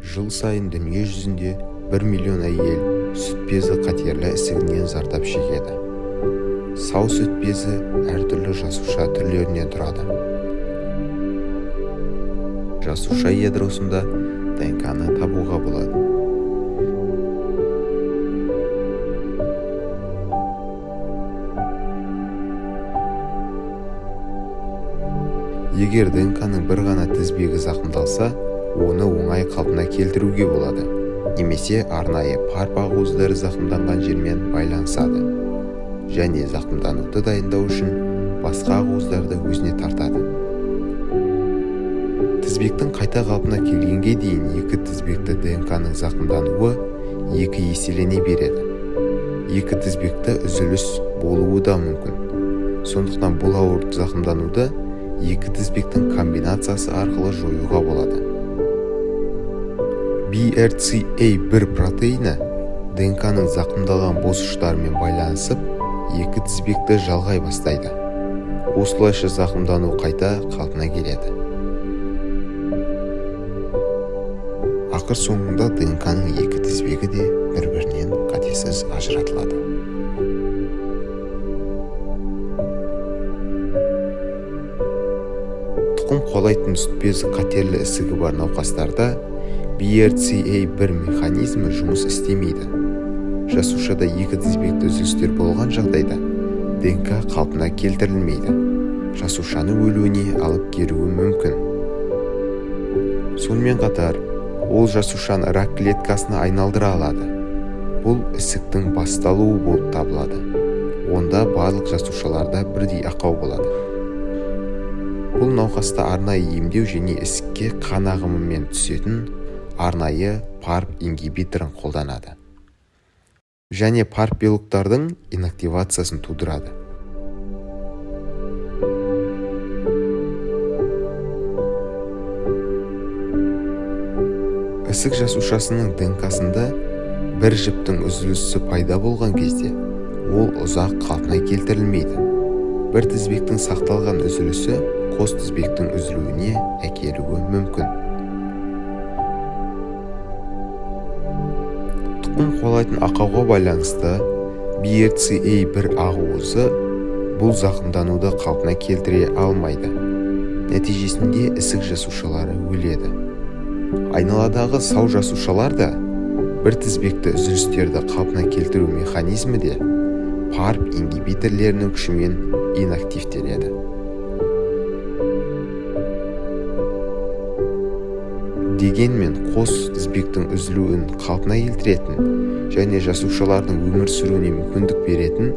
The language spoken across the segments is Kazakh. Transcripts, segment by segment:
Жыл сайын дүние жүзінде 1 миллион әйел сүт безі қатерлі ісігінен зардап шегеді. Сау сүт безі әртүрлі жасуша түрлерінен тұрады. Жасуша ядросында ДНК-ны табуға болады. Егер ДНК-ның бір ғана тізбегі зақымдалса, оны оңай қалпына келтіруге болады, немесе арнайы PARP ақуыздары зақымданған жермен байланысады және зақымдануды дайындау үшін басқа ақуыздарды өзіне тартады. Тізбектің қайта қалпына келгенге дейін екі тізбекті ДНК-ның зақымдануы екі еселене береді. Екі тізбекті үзіліс болуы да мүмкін. Сондықтан бұл ауыр зақымдануды екі тізбектің комбинациясы арқылы жоюға болады. BRCA1 протеині ДНК-ның зақымдалған бос ұштарымен байланысып, екі тізбекті жалғай бастайды. Осылайша зақымдану қайта қалпына келеді. Ақыр соңында ДНК-ның екі тізбегі де бір-бірінен қатесіз ажыратылады. Тұқым қуалайтын сүт безі қатерлі ісігі бар науқастарда BRCA1 механизмі жұмыс істемейді. Жасушада екі тізбекті үзілістер болған жағдайда ДНК қалпына келтірілмейді. Жасушаны өлуіне алып келуі мүмкін. Сонымен қатар, ол жасушаны рак клеткасына айналдыра алады. Бұл ісіктің басталуы болып табылады. Онда барлық жасушаларда бірдей ақау болады. Бұл науқаста арнайы емдеу және ісікке қан ағымымен түсетін арнайы PARP ингибиторын қолданады. Және PARP белоктардың инактивациясын тудырады. Ісік жасушасының ДНК-сында бір жіптің үзілісі пайда болған кезде, ол ұзақ қалпына келтірілмейді. Бір тізбектің сақталған үзілісі қос тізбектің үзілуіне әкелуі мүмкін. Тұқым қуалайтын ақауға байланысты BRCA1 ақуызы бұл зақымдануды қалпына келтіре алмайды. Нәтижесінде ісік жасушалары өледі. Айналадағы сау жасушалар да бір тізбекті үзілістерді қалпына келтіру механизмі де PARP ингибиторлерінің күшімен инактивтеледі. Дегенмен қос тізбектің үзілуін қалпына келтіретін және жасушалардың өмір сүруіне мүмкіндік беретін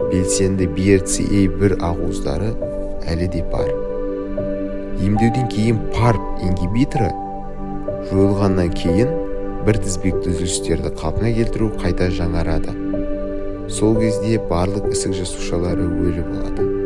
белсенді BRCA1 ақуыздары әлі де бар. Емдеуден кейін PARP ингибиторы жойылғаннан кейін бір тізбекті үзілістерді қалпына келтіру қайта жаңарады. Сол кезде барлық ісік жасушалары өлі болады.